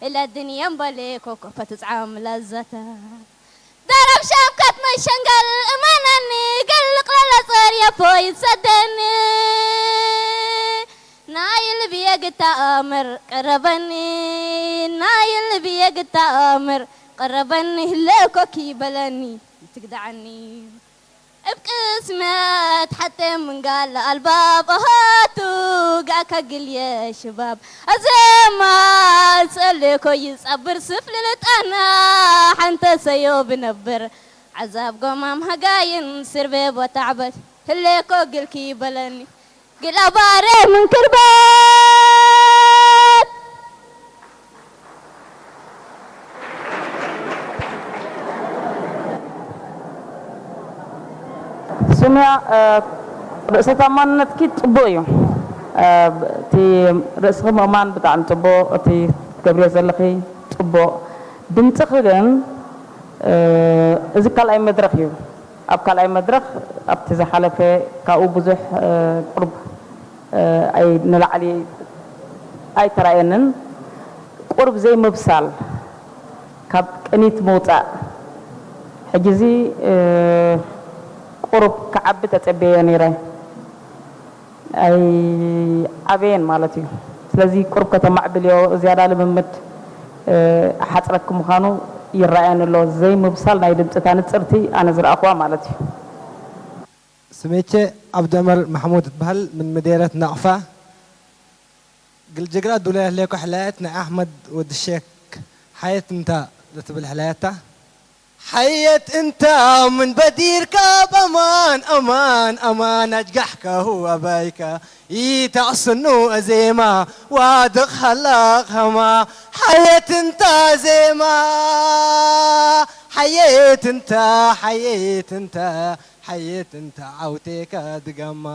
እለ ድንየም በሌ ኮኮፈ ትጽዓም ለዘታ። ደረብ ሸምከት መሸንገል እመነኒ፣ ገልቕ ለለጸር የፎ ይሰደኒ። ናይ ልብየ ግታ ኣምር ቀረበኒ፣ ናይ ልብየ ግታ ኣምር ቀረበኒ፣ ህለ ኮኪ በለኒ ይትግድዓኒ። እብ ቅስመት ሓቴ ምንጋል ኣልባብ ኣሃቱ ጋካ ግልየ ሽባብ ኣዘማ ጸሌኮ ይጸብር ስፍልልጣና ሓንተ ሰዮ ብነብር ዓዛብ ጎማም ሃጋይን ስርቤ ቦታዕበት ህሌኮ ግልኪ በለኒ ግላባሬ ምንክርበት። ስምያ፣ እ፣ ርእሰ ተኣማንነትኪ ጽቡቕ እዩ። እ፣ እቲ ርእስኺ ምእማን ብጣዕሚ ጽቡቕ፣ እቲ ትገብርዮ ዘለኺ ጽቡቕ። ድምጽኺ ግን፣ እ፣ እዚ ካልኣይ መድረኽ እዩ። ኣብ ካልኣይ መድረኽ ኣብቲ ዝሓለፈ ካብኡ ብዙሕ፣ እ፣ ቁሩብ፣ እ፣ ኣይ-፣ ንላዕሊ ኣይተራእየንን። ቁሩብ ዘይምብሳል፣ ካብ ቅኒት ምውጻእ። ሕጂ እዚ፣ እ፣ ቁሩብ ክዓቢ ተጸብየዮ ነይረ። ኣይዓበየን ማለት እዩ። ስለዚ ቁሩብ ከተማዕብልዮ፣ ዝያዳ ልምምድ፣ እ፣ ሓጽረኪ ምዃኑ ይረኣየኒ ኣሎ። ዘይምብሳል ናይ ድምጺ እታ ንጽርቲ ኣነ ዝረኣኹዋ ማለት እዩ። ስሜቼ ዓብደመር ማሕሙድ እትበሃል ምን ምዴረት ናቕፋ። ግልጅግራ ዱላ ያህሌኮ ሕላየት ናይ ኣሕመድ ወዲ ሼክ ሓየት እንታ ለትብል ሕላየታ። ሓየት እንታ ምን በዲርካ በማን ኣማን ኣማን ኣጅጋሕካሁ ኣባይካ ይታቕስኑ ኣዜማ ዋድቕ ሃላቕ ሃማ ሓየት እንታ ዜማ ሓየት እንታ ሓየት እንታ ሓየት እንታ ዓውቴካ ድጋማ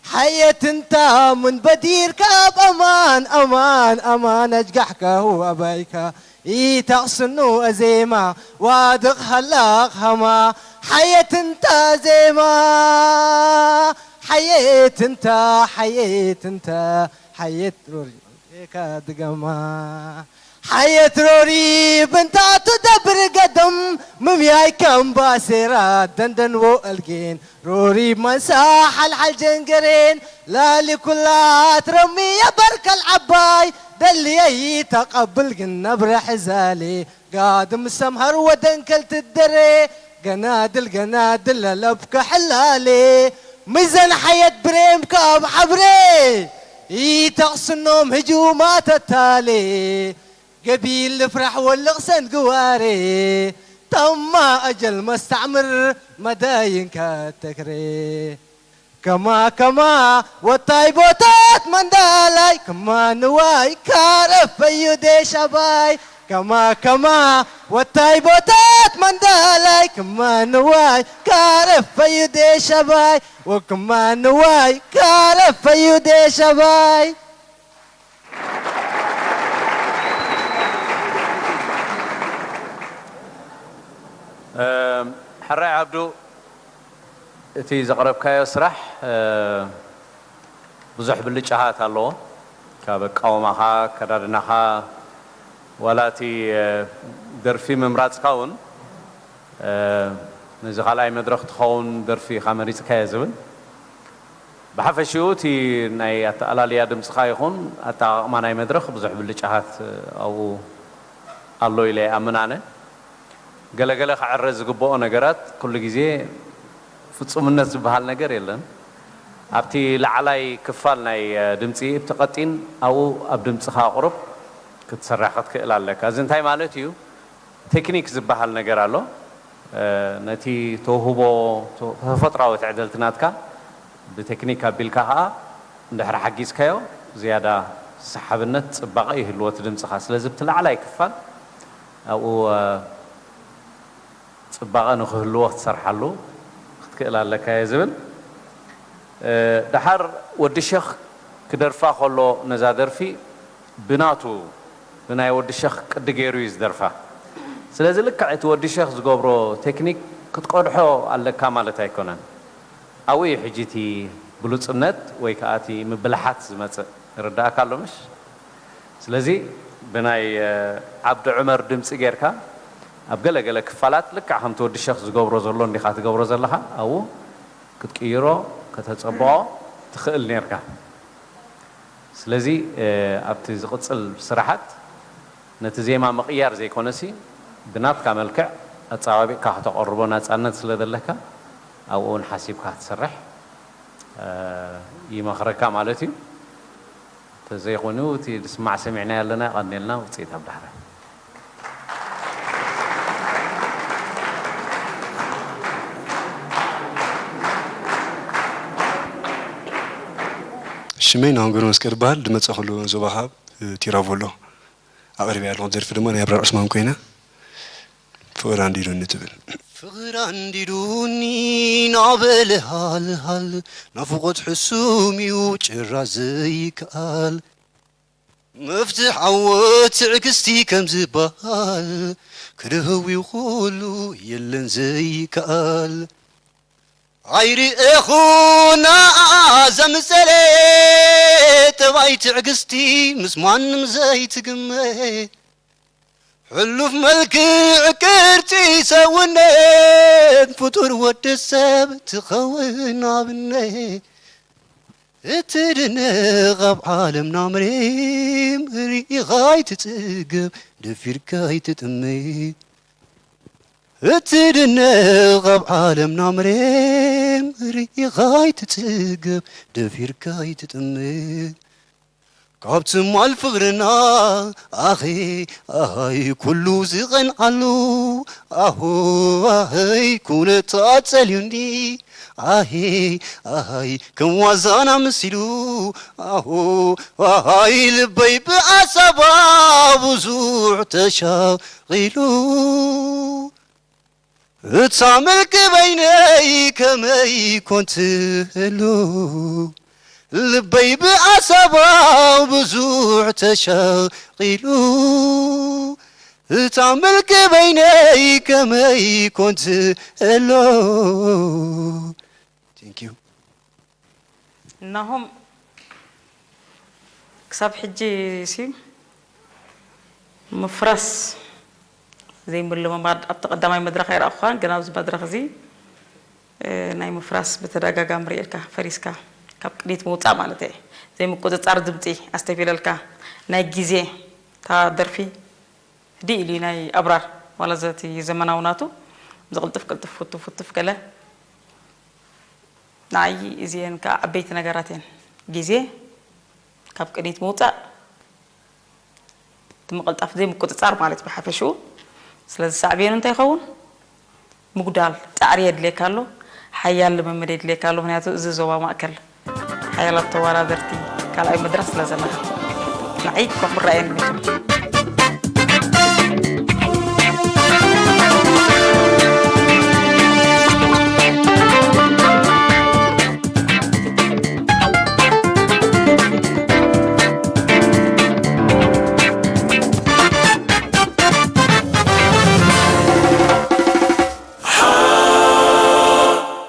ሓየት እንታ ምን በዲርካ ኣብ ኣማን ኣማን ኣማን ኣጅጋሕካሁ ኣባይካ ኢታቕስኑ ኣዜማ ዋድቕ ሃላቕ ሃማ ሓየት እንታ ዜማ ሓየት እንታ ሓየት እንታ ሓየት ሮሪ ካ ድጋማ ሓየት ሮሪ ብንታቱ ደብር ገደም ምምያይ ከም ባሴራ ደንደንዎ ኣልጌን ሮሪ መንሳ ሓልሓል ጀንገሬን ላሊ ኩላት ረሚ የበርከል ዓባይ ደልየይ ተቐብል ግን ነብረ ሕዛሌ ጋድም ሰምሃር ወደንከል ትደሬ ገናድል ገናድል ለለብከ ሕላሌ ምዘን ሓየት ብሬም ካብ ሓብሬ ኢተቕስኖም ህጁማ ተታሌ ገቢል ልፍራሕ ወልቕ ሰንግዋሬ تما أجل مستعمر مداينك تكري. كما كما وطيبوتات من دالاي، كما نواي كارف فيو دي شباي. كما كما وطيبوتات من دالاي، كما نواي كارف فيو دي شباي. وكما نواي كارف فيو دي شباي. ሕራይ ዓብዱ፣ እቲ ዘቕረብካዮ ስራሕ ብዙሕ ብልጫታት ኣለዎ። ካብ ኣቃውማኻ፣ ኣከዳድናኻ፣ ዋላ እቲ ደርፊ ምምራፅካ እውን ነዚ ካልኣይ መድረኽ ትኸውን ደርፊ ኢኻ መሪፅካዮ ዝብል። ብሓፈሽኡ እቲ ናይ ኣተኣላልያ ድምፅኻ ይኹን ኣጠቓቕማ ናይ መድረኽ ብዙሕ ብልጫታት ኣብኡ ኣሎ ኢለ ይኣምን ኣነ። ገለገለ ክዕረ ዝግብኦ ነገራት ኩሉ ግዜ ፍፁምነት ዝበሃል ነገር የለን። ኣብቲ ላዕላይ ክፋል ናይ ድምፂ እቲ ቀጢን ኣብኡ ኣብ ድምፅኻ ቁሩብ ክትሰርሕ ክትክእል ኣለካ። እዚ እንታይ ማለት እዩ? ቴክኒክ ዝበሃል ነገር ኣሎ። ነቲ ተውህቦ ተፈጥራዊ ትዕድልቲ ናትካ ብቴክኒክ ኣቢልካ ከዓ እንድሕር ሓጊዝካዮ ዝያዳ ሰሓብነት ፅባቐ ይህልዎ እቲ ድምፅኻ። ስለዚ ብቲ ላዕላይ ክፋል ኣብኡ ፅባቐ ንክህልዎ ክትሰርሓሉ ክትክእል ኣለካ እየ ዝብል። ደሓር ወዲ ሸኽ ክደርፋ ከሎ ነዛ ደርፊ ብናቱ ብናይ ወዲ ሸኽ ቅዲ ገይሩ እዩ ዝደርፋ። ስለዚ ልክዕ እቲ ወዲ ሸኽ ዝገብሮ ቴክኒክ ክትቀድሖ ኣለካ ማለት ኣይኮነን። ኣብኡ እዩ ሕጂ እቲ ብሉፅነት ወይ ከዓ እቲ ምብልሓት ዝመፅእ። ይርዳእካ ኣሎ ምሽ? ስለዚ ብናይ ዓብዲ ዑመር ድምፂ ጌርካ ኣብ ገለ ገለ ክፋላት ልክዕ ከምቲ ወዲ ሸኽ ዝገብሮ ዘሎ እንዲኻ ትገብሮ ዘለኻ ኣብኡ ክትቅይሮ ከተፀብዖ ትኽእል ኔርካ። ስለዚ ኣብቲ ዝቕፅል ስራሓት ነቲ ዜማ ምቕያር ዘይኮነሲ ብናትካ መልክዕ ኣፀባቢቕካ ከተቐርቦ ናፃነት ስለ ዘለካ ኣብኡ እውን ሓሲብካ ክትሰርሕ ይመኽረካ ማለት እዩ። ተዘይኮይኑ እቲ ዝስማዕ ሰሚዕና ኣለና ቀኒልና ውፅኢት ኣብ ዳሕረ። ሽመይ ናሆም ገብረመስቀል ይበሃል። ድመፀ ኩሉ ዞባ ካብ ቲራቮሎ ኣቕሪበያ ኣለኹ። ደርፊ ድማ ናይ ኣብራር ዑስማን ኮይና ፍቕር ኣንዲዱኒ ትብል። ፍቕር ኣንዲዱኒ ናበለ ሃልሃል ናፍቖት ሕሱም እዩ ጭራ ዘይከኣል መፍትሕ ዓወት ትዕግስቲ ከም ዝበሃል ክድህው እዩ ኩሉ የለን ዘይከኣል ኣይርኤኹ ናኣ ዘምጸለ ጠባይ ትዕግስቲ ምስ ማንም ዘይትግመ ሕሉፍ መልክዕ ቅርጺ ሰውነት ፍጡር ወዲ ሰብ ትኸውን ኣብነት እትድነቕ ኣብ ዓለምና ምሬም ርኢኻ ኣይትጽግብ ደፊርካ ኣይትጥምት እትድነቕ ኣብ ዓለምና ምሬም ርኢኻ ኣይትጽግብ ደፊርካ ኣይትጥምት ካብ ትማል ፍቕርና ኣኺ ኣሃይ ኩሉ ዝቐንዓሉ ኣሆ ኣሃይ ኩነታት ጸልዩኒ ኣሂ ኣሃይ ከም ዋዛና መሲሉ ኣሆ ኣሃይ ልበይ ብኣሳባ ብዙሕ ተሻቒሉ እታ መልኪ በይነይ ከመይ ኮን ትህሉ ልበይ ብኣሳባ ብዙሕ ተሻቒሉ እታ መልኪ በይነይ ከመይ ኮን ትህሉ Thank you። ናሆም ክሳብ ሕጂ ሲ ምፍራስ ዘይምልምማድ ኣብቲ ቀዳማይ መድረኽ ኣይረኣኹኻን ግን ኣብዚ መድረኽ እዚ ናይ ምፍራስ ብተደጋጋሚ ርእየልካ ፈሪስካ ካብ ቅድሚት ምውፃእ ማለት እየ ዘይምቁፅፃር ድምፂ ኣስተብሂለልካ ናይ ግዜ እታ ደርፊ ህድእ ኢሉ እዩ ናይ ኣብራር ዋላ ዘቲ ዘመናዊ ናቱ ዝቕልጥፍ ቅልጥፍ ፍትፍ ፍትፍ ገለ ንዓይ እዚኤን ከዓ ዓበይቲ ነገራት እየን ግዜ ካብ ቅድሚት ምውፃእ እቲ ምቕልጣፍ ዘይምቁፅፃር ማለት ብሓፈሽኡ ስለዚ ሳዕቤኑ እንታይ ይኸውን ምጉዳል ጻዕሪ የድልየካ ኣሎ። ሓያል ልምምድ የድልየካ ኣሎ። ምክንያቱ እዚ ዞባ ማእከል ሓያላት ተወዳደርቲ ካልኣይ መድረኽ ስለ ዘለኻ ንዓይ ኮምራየን መቸም